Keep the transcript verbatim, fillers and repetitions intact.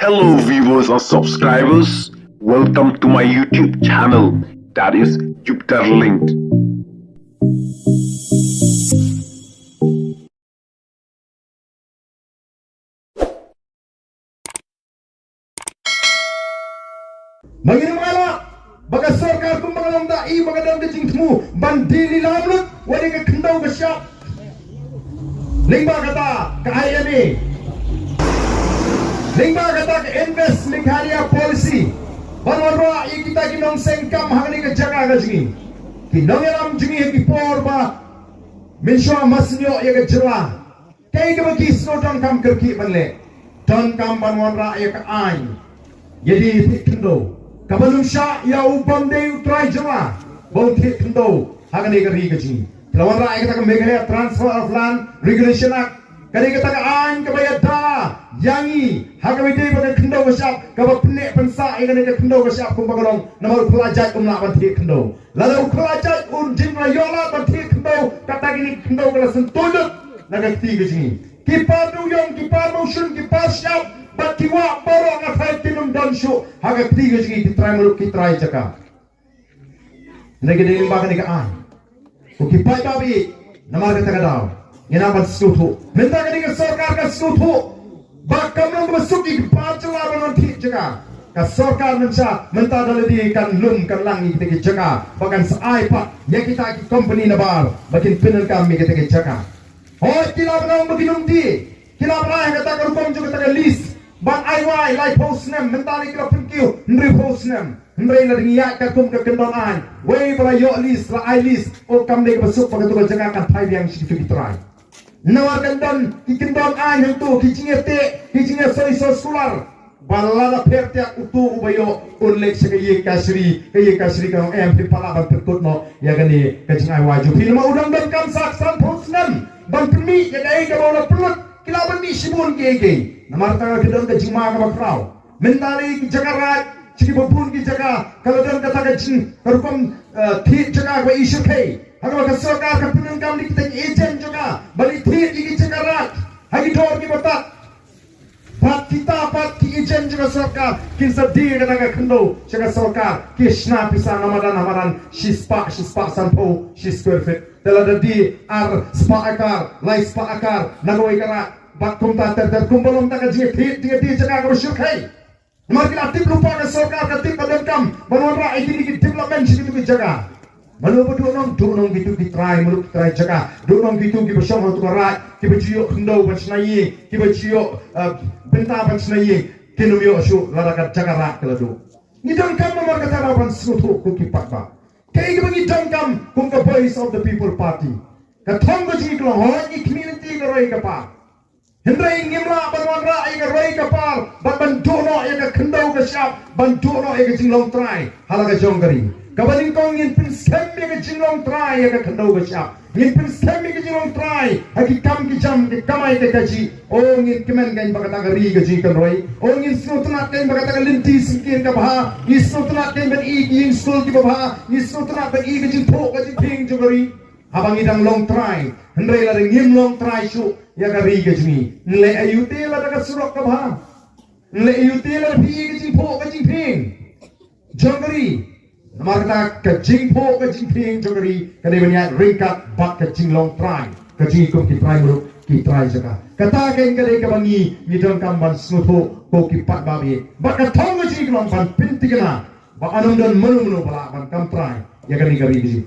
Hello viewers and subscribers, welcome to my YouTube channel, that is Jupiter Linked. Ba ngin ym ai lad ba ka sorkar kumba ka long da i ba ka don ka jingthmu ban die lilam lut wat ïa ka khyndew ka shyiap. Lyngba kata ka I M A, lyngba kata ka Invest Meghalaya Policy, ban wanrah ïa kita ki nongseng kam ha kane ka jaka ka jong ngi, ki nongïalam jong ngi ha ki por ba mynshuwa masngiuh ïa ka jylla. Kaei kaba ki sngewdonkam kyrkieh ban leh? Donkam ban wanrah ïa ka aiñ ïa die thied khyndew, kaba nym shah ïa u bym dei u trai jylla ba un thied khyndew ha kane ka ri ka jong ngi. Ki la wanrah ïa kata ka Meghalaya Transfer of Land Regulation Act. Ka dei kata ka aiñ kaba ïada ïa ngi ha kaba ïadei bad ka khyndew ka shyiap, kaba pynneh pynsah ïa kane ka khyndew ka shyiap kumba ka long, namar u khlajait um lah ban thied khyndew. Lada u khlajait un jin la ïoh lad ban thied khyndew, kata kine ki khyndew ki la syntuid lut na ka kti ka jong ngi. Ki par dewïong, ki par mawshun, ki par shyiap bad ki wah baroh nga tharai kin ym don shuh ha ka kti ka jong ngi, ki trai muluk, ki trai jaka. Hynrei ka dei lyngba kane ka aiñ, ko ki paidbah ba ïeit, namar kata ka daw ngin nang ban sngewthuh. Mynta kane ka sorkar ka sngewthuh ba kam long kaba suk ïa ki par jylla ban wan thied jaka. Ka sorkar mynta, mynta da lade kan lum kan lang ïa kita ki jaka, ba kan sa ai pat ïa kita ki kompani nabar ba kin pyndonkam ïa kita ki jaka. Hooid, ki la ban ong ba kin ym die, ki la ban ai ha kata ka rukom jong kata ka lease ban ai wai laiphew snem, mynta lei ki la pynkiew hynriewphew snem. Hynrei lada ngi ïaid katkum ka kyndon aiñ, wei ba la ïoh lease, la ai lease, o kam dei kaba suk ba katu ka jaka kan phai biang sha kitu ki trai. Namar kan don ki kyndon aiñ hangtu, ki jingïateh, ki jingïasoi soskular. Ba lada pher tiak utu uba ïoh un leit sha ka ïing kashari, ka ïing kashari kan ong, em, phi pat lah ban pynkut noh ïa kane ka jingai wai jong phi. Namar u dang donkam sa sanphew snem ban pynmih ïa kaei kaba u la pynlut. Ki lah ban mih shibun kiei kiei. Namar kata ka don ka jingma kaba khraw. Mynta lei ki jaka raid, sha kiba bun ki jaka ka la don kata ka jing, ka rukom, eh, thied jaka kaba i shyrkhei, ha kaba ka sorkar ka pyndonkam ïa kita ki agent jaka ban thied ïa ki jaka raid ha ki dor kiba tad. Bad kita pat ki agent jong ka sorkar kin sa die kata ka khyndew sha ka sorkar, ki shna pisa na madan ha madan, shispah, shispah sanphew shi square feet. Te lada die ar spah akar, lai spah akar na kawei ka raid, bad kumta ter ter, kumba long ta ka jingthied, jingthied jaka kaba shyrkhei. Namar ki la tip lypa, ka sorkar ka tip ba donkam ban wanrah ïa kine ki development sha kitu ki jaka. Mano ba duh nong, duh nong kitu ki trai muluk, ki trai jaka, duh nong kitu kiba shong ha tu ka raid, kiba ju ïoh khyndew ban shna ïing, kiba ju ïoh, eh, bynta ban shna ïing, kin ym ïoh shuh lada ka jaka raid ka la duh. Ngi donkam namar kata ban sngewthuh ko ki paidbah. Kaei kaba ngi donkam kum ka Voice of the People Party? Ka thong ka jong ngi ka long, hooid, ngi khmih lynti ka roi ka par. Hynrei ngim lah ban wanrah ïa ka roi ka par bad ban duh noh ïa ka khyndew ka shyiap, ban duh noh ïa ka jinglong trai ha la ka jong ka ri. Kaba nyngkong ngin pynskhem ïa ka jinglong trai ïa ka khyndew ka shyiap. Ngin pynskhem ïa ka jinglong trai ha ki kam ki jam, ki kamai ka kajih. O, ngin kmen kein ba kata ka ri ka jong ngi kan roi. O, ngin sngewtynnat kein ba kata ka lynti syngkien ka bha. Ngin sngewtynnat kein ban ïoh ïing skul kiba bha. Ngin sngewtynnat ban ïoh ka jingphuh ka jingphieng jong ka ri. Haba ngi dang long trai, hynrei lada ngim long trai shuh ïa ka ri ka jong ngi, ngi leh aïu te lada ka surok ka bha? Ngi leh aïu te lada phi ïoh ka jingphuh ka jingphieng jong ka ri? Namar kata ka jingphuh ka jingphieng jong ka ri ka dei ban ïaid ryngkat bad ka jinglong trai ka jong ngi kum ki trai muluk, ki trai jaka. Kata kein ka dei kaba ngi, ngi donkam ban sngewthuh ko ki paidbah. Bad ka thong ka jong ngi ka long ban pynthikna ba kan ym don mano mano ba lah ban kam trai ïa kane ka ri ka jong ngi.